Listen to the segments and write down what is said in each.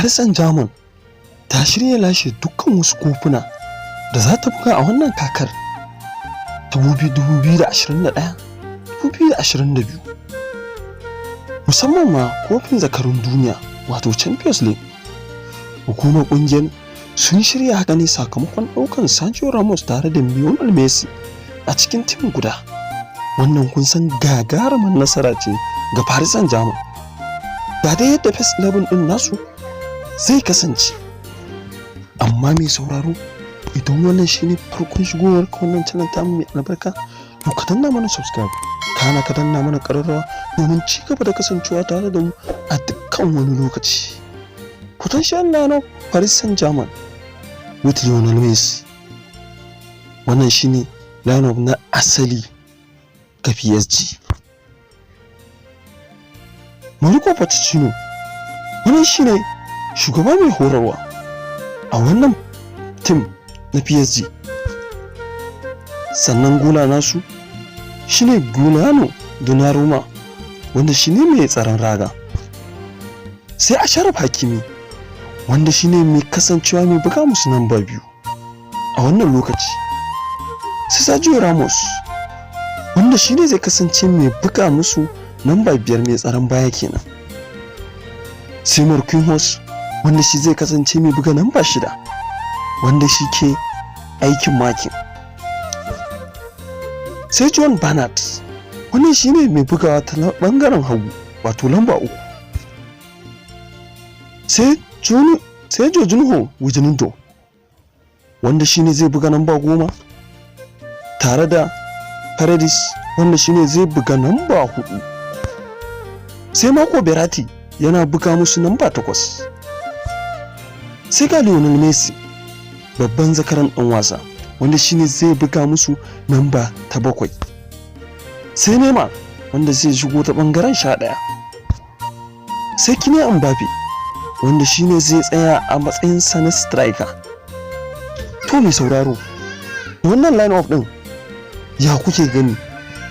Paris Saint-Germain ta shirya lashe dukkan wasu kofuna da za ta buga a wannan kakar ta 2021-2022, musamman ma kofin zakarun duniya, wato Champions League. Hukumar kungiyar sun shirya haka ne sakamakon ɗaukan Sergio Ramos tare da Lionel Messi a cikin team guda. Wannan kun san gagarumin nasara ce ga Paris Saint-Germain. Ga dai yadda first 11 din nasu zai kasance. Amma mai sauraro, idan wannan shine farkon shigowar ka wannan channel ta mai albarka, to ka danna mana subscribe, kana ka danna mana ƙararrawa domin ci gaba da kasancewa tare da mu a dukkan wani lokaci. Potential lineup Paris Saint-Germain with Lionel Messi. Wannan shine lineup na asali ga PSG. Mauricio Pochettino, wannan shine shugaba mai horarwa a wannan team na PSG. Sannan gola nasu shine Gianluigi Donnarumma, wanda shine mai tsaron raga. Sai Achraf Hakimi, wanda shine mai kasancewa mai buga musu namba 2 a wannan lokaci. Sai Sergio Ramos, wanda shine zai kasance mai buga musu namba 5, mai tsaron baya kenan. Sai Marquinhos, wanda shi zai kasance mai buga namba 6, wanda shi ke aikin marking. Sai Juan Bernat, wannan shine mai bugawa ta bangaren hagu, wato lamba 3. Sai Georginio Wijnaldum, wanda shine zai buga namba 10, tare da Paredes, wanda shine zai buga namba 4. Sai Marco Verratti yana buga musu namba 8. Sai ga Lionel Messi, babban zakaran ɗan wasa, wanda shine zai buga musu namba ta 7. Sai Neymar, wanda zai shigo ta ɓangaren 11. Sai Kylian Mbappe, wanda shine zai tsaya a matsayin sa na striker. To mai sauraro, wannan line up ɗin ya kuke gani?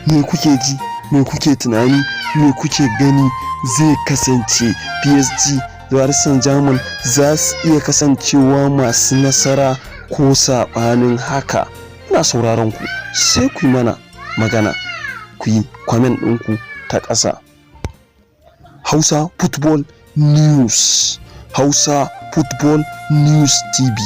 Me kuke ji? Me kuke tunani? Me kuke gani zai kasance? PSG, Paris Saint-Germain, za su iya kasancewa masu nasara ko saɓanin haka? Ina sauraron ku, sai ku yi mana magana, ku yi comment ɗinku ta ƙasa. Hausa Football News, Hausa Football News TV.